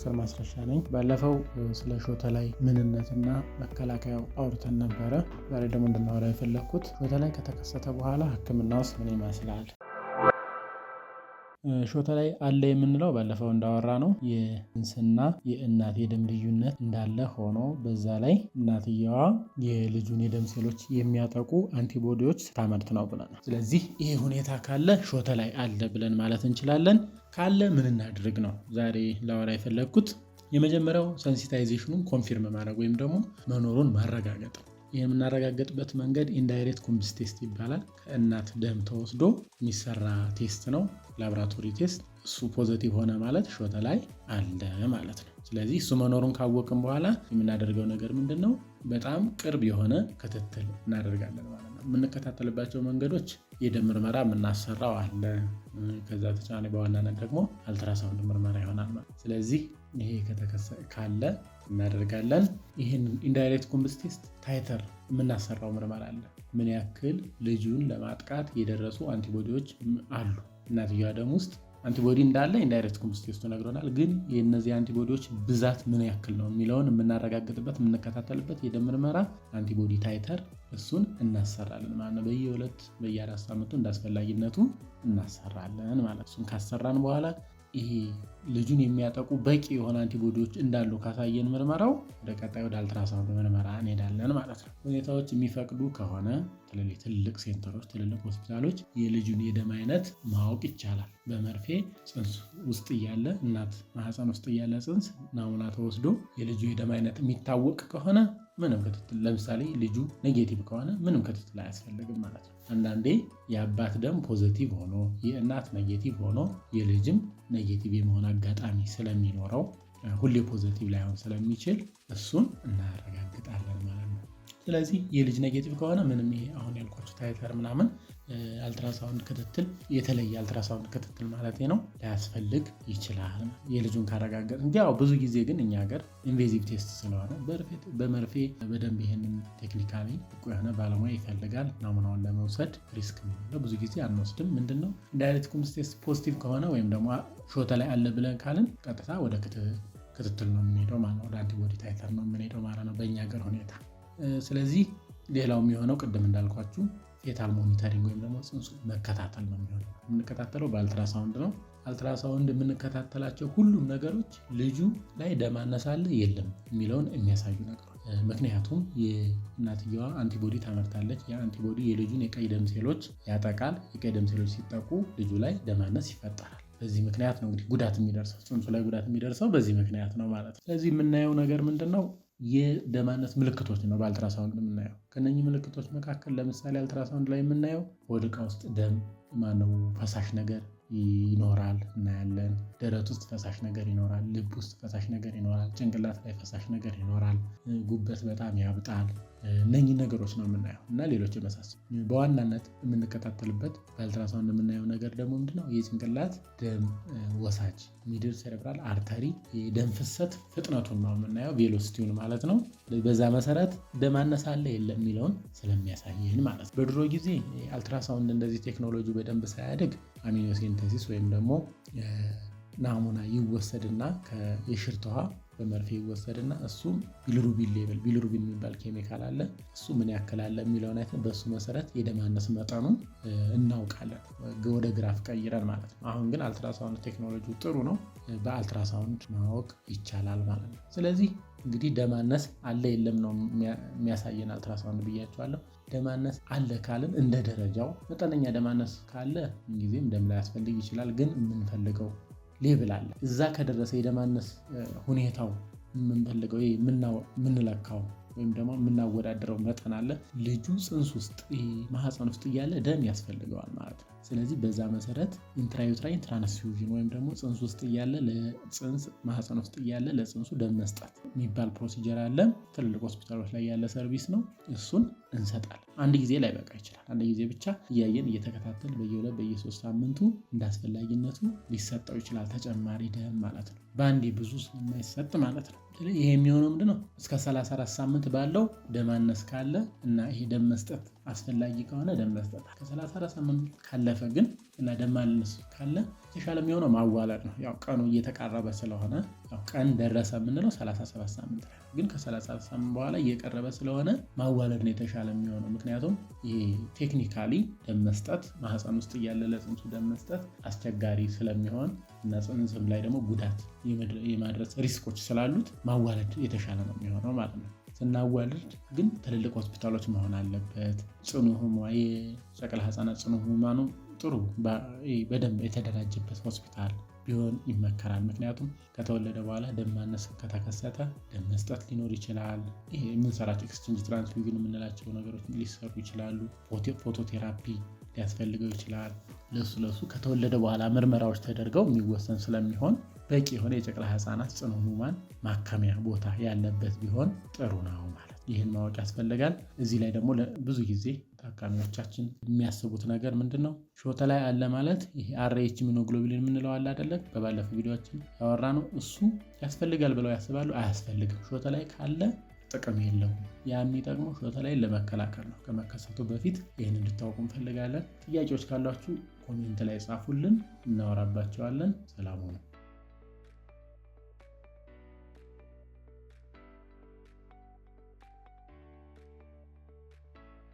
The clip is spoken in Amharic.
ዶክተር ማስረሻ ነኝ። ባለፈው ስለ ሾተላይ ምንነትና መከላከያው አውርተን ነበረ። ዛሬ ደግሞ እንድናወራ የፈለግኩት ሾተላይ ከተከሰተ በኋላ ሕክምናውስ ምን ይመስላል? ሾተላይ አለ የምንለው ባለፈው እንዳወራነው የፅንስና የእናት የደም ልዩነት እንዳለ ሆኖ በዛ ላይ እናትየዋ የልጁን የደም ሴሎች የሚያጠቁ antibody ዎች ስታመርት ነው ብለናል። ስለዚህ ይሄ ሁኔታ ካለ ሾተላይ አለ ብለን ማለት እንችላለን። ካለ ምን እናድርግ ነው ዛሬ ላወራ የፈለግኩት። የመጀመሪያው sensitization ኑን confirm ማድረግ ወይም ደግሞ መኖሩን ማረጋገጥ ነው። ይህ የምናረጋግጥበት መንገድ indirect Coombs test ይባላል። ከእናት ደም ተወስዶ የሚሰራ test ነው፣ laboratory test። እሱ positive ሆነ ማለት ሾተላይ አለ ማለት ነው። ስለዚህ እሱ መኖሩን ካወቅን በኋላ የምናደርገው ነገር ምንድን ነው? በጣም ቅርብ የሆነ ክትትል እናደርጋለን ማለት ነው። የምንከታተልባቸው መንገዶች የደም ምርመራ የምናሰራው አለ። ከዛ ተጨማሪ በዋናነት ደግሞ አልትራሳውንድ ምርመራ ይሆናል ማለት ነው። ስለዚህ ይሄ ካለ እናደርጋለን። ይህን indirect Coombs test titer የምናሰራው ምርመራ አለ። ምን ያክል ልጁን ለማጥቃት የደረሱ antibody ዎች አሉ እናትየዋ ደም ውስጥ antibody እንዳለ indirect Coombs test ኡ ነግሮናል። ግን የእነዚህ antibody ዎች ብዛት ምን ያክል ነው የሚለውን የምናረጋግጥበት የምንከታተልበት የደም ምርመራ antibody titer እሱን እናሰራለን ማለት ነው። በየ2 በየ4 ሳምንቱ እንዳስፈላጊነቱ እናሰራለን ማለት ነው። እሱን ካሰራን በኋላ ይሄ ልጁን የሚያጠቁ በቂ የሆነ antibody ዎች እንዳሉ ካሳየን ምርመራው ወደ ቀጣይ ወደ አልትራሳውንድ ምርመራ እንሄዳለን ማለት ነው። ሁኔታዎች የሚፈቅዱ ከሆነ ትልልቅ center ኦች፣ ትልልቅ ሆስፒታሎች የልጁን የደም አይነት ማወቅ ይቻላል። በመርፌ ፅንስ ውስጥ እያለ፣ እናት ማህፀን ውስጥ እያለ ፅንስ ናሙና ተወስዶ የልጁ የደም አይነት የሚታወቅ ከሆነ ምንም ክትትል፣ ለምሳሌ ልጁ negative ከሆነ ምንም ክትትል አያስፈልግም ማለት ነው። አንዳንዴ የአባት ደም positive ሆኖ የእናት negative ሆኖ የልጅም negative የመሆን አጋጣሚ ስለሚኖረው፣ ሁሌ positive ላይሆን ስለሚችል እሱን እናረጋግጣለን ማለት ነው። ስለዚህ የልጅ negative ከሆነ ምንም ይሄ አሁን ያልኳቸው titer ምናምን፣ አልትራሳውንድ ክትትል፣ የተለየ አልትራሳውንድ ክትትል ማለት ነው፣ ላያስፈልግ ይችላል። የልጁን ካረጋገጥን። ያው ብዙ ጊዜ ግን እኛ ሀገር invasive test ስለሆነ በመርፌ በደንብ ይሄንን technically ብቁ የሆነ ባለሙያ ይፈልጋል። ናሙናውን ለመውሰድ risk ብዙ ጊዜ አንወስድም። ምንድነው indirect Coombs test positive ከሆነ ወይም ደግሞ ሾተላይ አለ ብለን ካልን ቀጥታ ወደ ክትትል ነው የምንሄደው ማለት ነው። ወደ antibody titer ነው የምንሄደው ማለት ነው በእኛ ሀገር ሁኔታ። ስለዚህ ሌላው የሚሆነው ቅድም እንዳልኳችሁ fetal monitoring ወይም ደግሞ ፅንሱ መከታተል ነው የሚሆነው። የምንከታተለው በአልትራሳውንድ ነው። አልትራሳውንድ የምንከታተላቸው ሁሉም ነገሮች ልጁ ላይ ደም ማነስ አለ የለም የሚለውን የሚያሳዩ ነገሮች። ምክንያቱም የእናትየዋ antibody ታመርታለች። ያ antibody የልጁን የቀይ ደም ሴሎች ያጠቃል። የቀይ ደም ሴሎች ሲጠቁ ልጁ ላይ ደም ማነስ ይፈጠራል። በዚህ ምክንያት ነው እንግዲህ ጉዳት የሚደርሰው፣ ፅንሱ ላይ ጉዳት የሚደርሰው በዚህ ምክንያት ነው ማለት ነው። ስለዚህ የምናየው ነገር ምንድን ነው? የደም ማነስ ምልክቶች ነው በአልትራሳውንድ የምናየው። ከነኚህ ምልክቶች መካከል ለምሳሌ አልትራሳውንድ ላይ የምናየው ሆድ ዕቃ ውስጥ ደም ማነው ፈሳሽ ነገር ይኖራል እናያለን። ደረት ውስጥ ፈሳሽ ነገር ይኖራል። ልብ ውስጥ ፈሳሽ ነገር ይኖራል። ጭንቅላት ላይ ፈሳሽ ነገር ይኖራል። ጉበት በጣም ያብጣል። እነኚህ ነገሮች ነው የምናየው እና ሌሎች የመሳሰሉ። በዋናነት የምንከታተልበት በአልትራሳውንድ የምናየው ነገር ደግሞ ምንድነው? የጭንቅላት ደም ወሳጅ middle cerebral artery የደም ፍሰት ፍጥነቱን ነው የምናየው፣ velocity ውን ማለት ነው። በዛ መሰረት ደም ማነስ አለ የለም የሚለውን ስለሚያሳየን ማለት ነው። በድሮ ጊዜ አልትራሳውንድ እንደዚህ ቴክኖሎጂ በደንብ ሳያድግ amniocentesis ወይም ደግሞ ናሙና ይወሰድና የሽርት ውሃ በመርፌ ይወሰድና እሱም bilirubin level፣ bilirubin የሚባል ኬሚካል አለ። እሱ ምን ያክል አለ የሚለውን አይተን በእሱ መሰረት የደም ማነስ መጠኑን እናውቃለን። ወደ ግራፍ ቀይረን ማለት ነው። አሁን ግን አልትራሳውንድ ቴክኖሎጂ ጥሩ ነው። በአልትራሳውንድ ማወቅ ይቻላል ማለት ነው። ስለዚህ እንግዲህ ደም ማነስ አለ የለም ነው የሚያሳየን አልትራሳውንድ ብያቸዋለሁ። ደም ማነስ አለ ካልን እንደ ደረጃው መጠነኛ ደም ማነስ ካለ ጊዜም ደም ላያስፈልግ ይችላል። ግን የምንፈልገው level አለ። እዛ ከደረሰ የደም ማነስ ሁኔታው የምንፈልገው የምንለካው ወይም ደግሞ የምናወዳደረው መጠን አለ። ልጁ ፅንስ ውስጥ ማህፀን ውስጥ እያለ ደም ያስፈልገዋል ማለት ነው። ስለዚህ በዛ መሰረት intrauterine transfusion ወይም ደግሞ ፅንስ ውስጥ እያለ ለፅንስ፣ ማህፀን ውስጥ እያለ ለፅንሱ ደም መስጠት የሚባል procedure አለ። ትልልቅ ሆስፒታሎች ላይ ያለ service ነው። እሱን እንሰጣለን። አንድ ጊዜ ላይበቃ ይችላል። አንድ ጊዜ ብቻ እያየን እየተከታተል በየ2 በየ3 ሳምንቱ እንዳስፈላጊነቱ ሊሰጠው ይችላል ተጨማሪ ደም ማለት ነው። በአንዴ ብዙ ስለማይሰጥ ማለት ነው። ይሄ የሚሆነው ምንድነው? እስከ 34 ሳምንት ባለው ደም ማነስ ካለ እና ይሄ ደም መስጠት አስፈላጊ ከሆነ ደም መስጠት። ከ34 ሳምንት ካለፈ ግን እና ደም ማነስ ካለ የተሻለ የሚሆነው ማዋለድ ነው። ያው ቀኑ እየተቃረበ ስለሆነ ቀን ደረሰ የምንለው 37 ሳምንት ላይ፣ ግን ከ37 ሳምንት በኋላ እየቀረበ ስለሆነ ማዋለድ ነው የተሻለ የሚሆነው። ምክንያቱም ይሄ technically ደም መስጠት፣ ማህፀን ውስጥ እያለ ለፅንሱ ደም መስጠት አስቸጋሪ ስለሚሆን እና ፅንስም ላይ ደግሞ ጉዳት የማድረስ risk ኦች ስላሉት ማዋለድ የተሻለ ነው የሚሆነው ማለት ነው። ስናዋልድ ግን ትልልቅ ሆስፒታሎች መሆን አለበት። ጽኑ ህሙማን፣ የጨቅላ ህፃናት ጽኑ ህሙማኑ ጥሩ በደንብ የተደራጀበት ሆስፒታል ቢሆን ይመከራል። ምክንያቱም ከተወለደ በኋላ ደም ማነስ ከተከሰተ ደም መስጠት ሊኖር ይችላል። ይሄ የምንሰራቸው exchange transfusion የምንላቸው ነገሮች ሊሰሩ ይችላሉ። Phototherapy ሊያስፈልገው ይችላል። ለሱ ለሱ ከተወለደ በኋላ ምርመራዎች ተደርገው የሚወሰን ስለሚሆን በቂ የሆነ የጨቅላ ህፃናት ጽኑ ህሙማን ማከሚያ ቦታ ያለበት ቢሆን ጥሩ ነው ማለት ይህን ማወቅ ያስፈልጋል። እዚህ ላይ ደግሞ ብዙ ጊዜ ታካሚዎቻችን የሚያስቡት ነገር ምንድን ነው? ሾተላይ አለ ማለት ይሄ Rh immunoglobulin የምንለው አለ አይደለ? በባለፈው ቪዲዮችን ያወራነው፣ እሱ ያስፈልጋል ብለው ያስባሉ። አያስፈልግም። ሾተላይ ካለ ጥቅም የለውም። ያ የሚጠቅመው ሾተላይ ለመከላከል ነው ከመከሰቱ በፊት። ይህን እንድታውቁ እንፈልጋለን። ጥያቄዎች ካሏችሁ comment ላይ ጻፉልን፣ እናወራባቸዋለን። ሰላም ሁኑ።